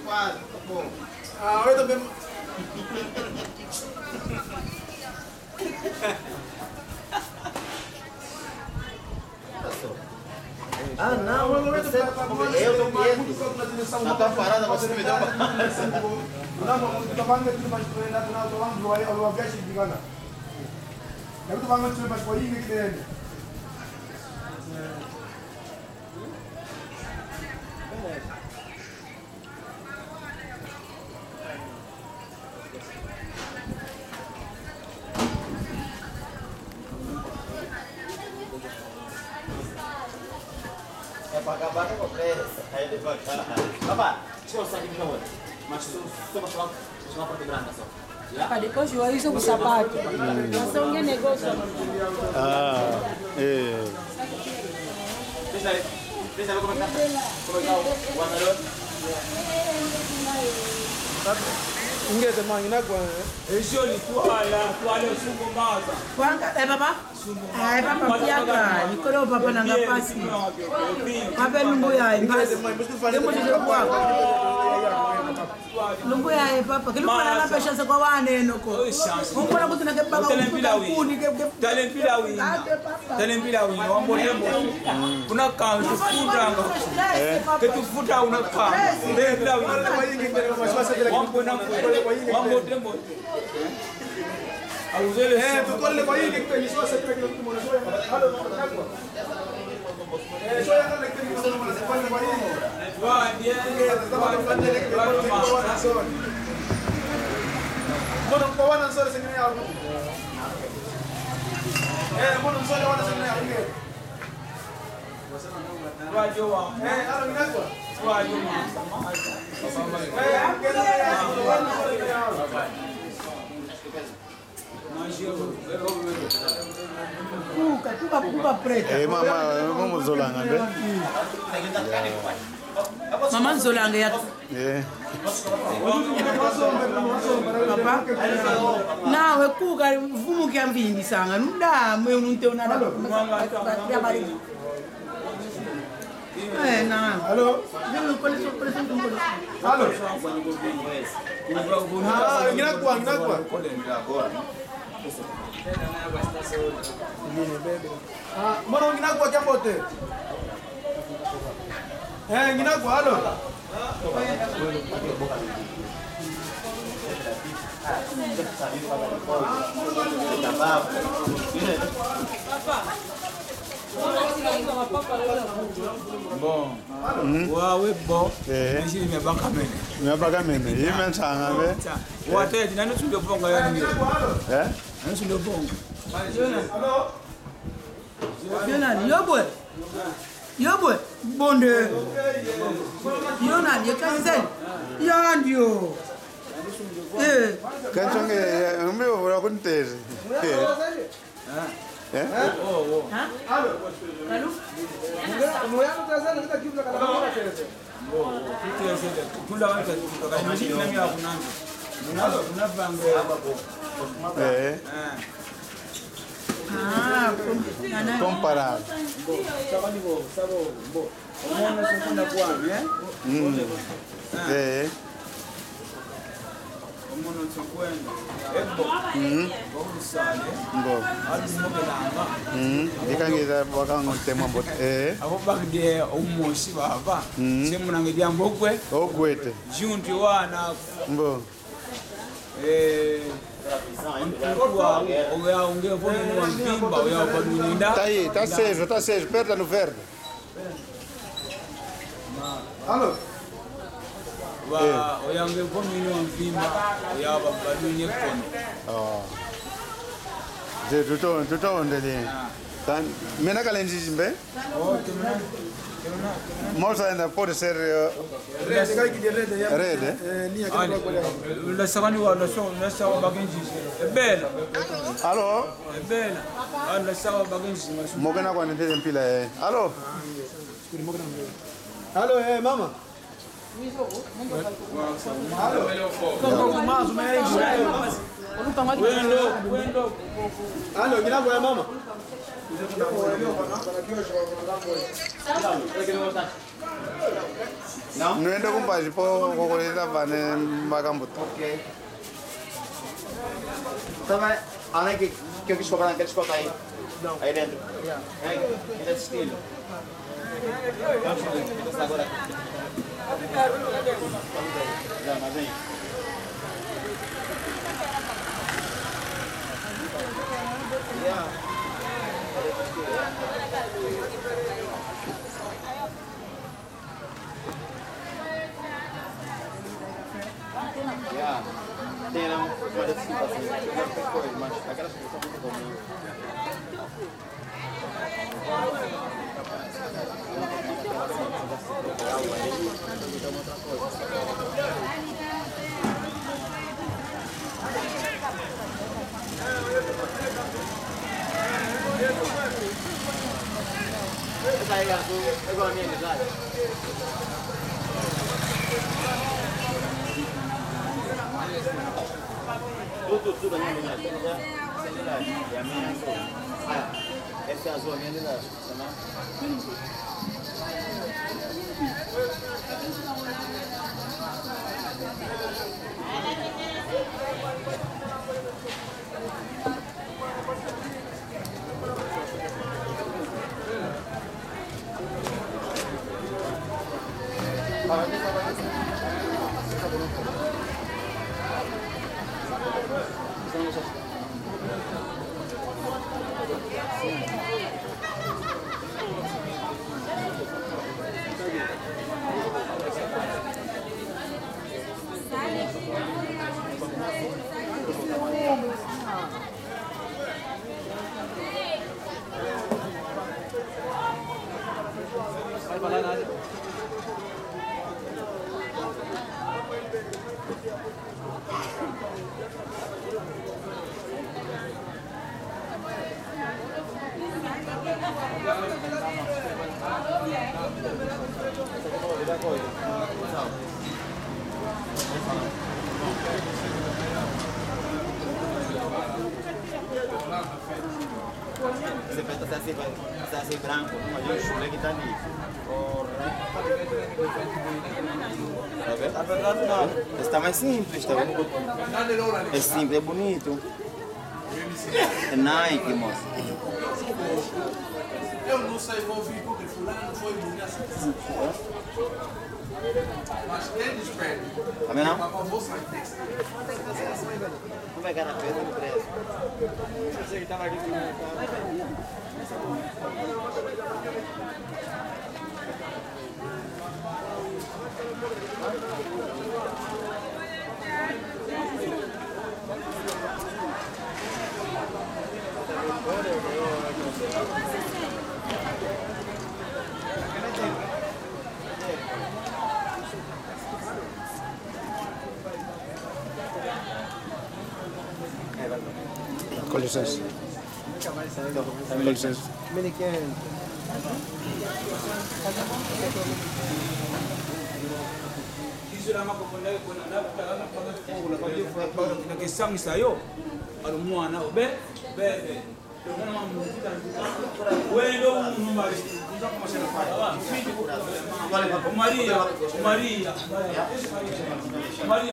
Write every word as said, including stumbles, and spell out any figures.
Ah, eu também. Ah, não, eu tô quieto. Na tua parada, você me deu uma. É pra acabar com a pressa. Aí devagar. Rapaz, deixa eu sair aqui, por favor. Mas só, só pra chamar, chamar a parte branca só. Rapaz, depois eu uso o sapato. Mas só um negócio. Ah, é. Deixa aí. Deixa eu ver como é que tá. Como é que tá o guarda-roupa? Ingeta mangi na kwa, eh? Ejoli, tuala, tuala, sungo maza. Kwanga, eh, papa? Ai, papa, mpiaka, nikolo papa nanga pasi. Papa, lumbu yayi, pasi. Lumbu yayi, papa. Lumbu yayi, papa. Kilumbu na pesa kwa wane noko. Umpona kuti na kebaka ufuta kuni, ke, ke. Tale mpila wina. Tale mpila wina, wambote mbote. Kuna kantu futanga. Ke tufuta una kantu. Tale mpila wina. Wambote mbote. Eh, tukolle kwa yingi kwenye sosa kile kitu mwana sosa. Halo, nakwa. Eh, sosa kale kile kitu mwana sosa kwa yingi. Eh, tazama kwa wana sosa. Mwana kwa wana sosa sengine yao. Eh, mwana sosa wana sengine yao. Eh, halo, nakwa. Eh, Kuka, kuka, kuka preta. Eh, mama, eh, mama Nzolanga, nde? Mama Nzolanga ya. Eh. Papa. Nawe kuka vumu kia mvimbi sanga. Nuda, mwe ununte unada. Ya bari. Eh, na. Allô? Allô? Ah, ngina kwa, ngina kwa. Ah, mono ngina kwa kiambote. Eh, ngina kwa, allô? Bon. Mm. Wawe bo. Eh. Nzili mia baka mene. Mia baka mene. Yime nsanga be. Wate, nani sunde bonga ya nge? Eh? Nani sunde bonga? Yo nani? Yo bwe. Yo bwe. Bonde. Yo nani? Yo kanzen. Yo ndio. Eh. Kanchonge, eh, mbe wala kuntezi. Eh. Eh? Hã? Kalu? Eh. Ah, com-, nana. Comparar. Mm. Eh. Omono nsi kwenda. Ebo. Mhm. Olusale. Mbo. Alumokelanga. Mhm. Dikangeza bakanga ntemo mbote. Eh. Abo bakide omosi baba. Mhm. Se munange diambu okwe. Okwete. Junti wana. Mbo. Eh. Oya onge vo mini wa mvimba, oya kwa mini nda. Tayi, ta sejo, ta sejo, perda no verde. Allô? Ba, eh, oyange vo mini wa mvimba, oya ba, ba nunye kono. Oh. Je, tuto, tuto ondele. Ah. Tan, mena kala nzizi mbe? Oh, tumena, tumena, tumena. Mosa enda pode ser, eh, red, kai kidi red, ya. Red, eh? Eh, ni ya. Ah, kidi kwa kwa. La sakani wa, la so, la sa wa bagenzi. Ebela. Allô? Ebela. Ah, la sa wa bagenzi. Mokena kwa nitele mpila, eh. Allô? Allô, eh, mama. Allô, ngina kwa mama. Não? Não é da compadre, pô, vou correr da vane, magambuto. Ok. Também, ana que, que eu quis cobrar, que eles colocar aí. Não. Aí dentro. Yeah. É, é desse estilo. Vamos ver, está agora. Já, mas vem. Yeah. Yeah. Tem lá uma das situações que não tem coisa, mas aquelas pessoas são muito comuns. Esse pé tá assim, vai, tá assim branco, mas eu jurei que tá ali. Porra. Tá vendo? Esse tá mais simples, tá vendo? É simples, é bonito. É Nike, moço. Eu não sei, vou vir porque fulano foi mulher. Mas tem despeito. Tá vendo, não? Mas vou sair. Não vai ganhar peso no preço. Com licença. Com licença. Maria, Maria, Maria.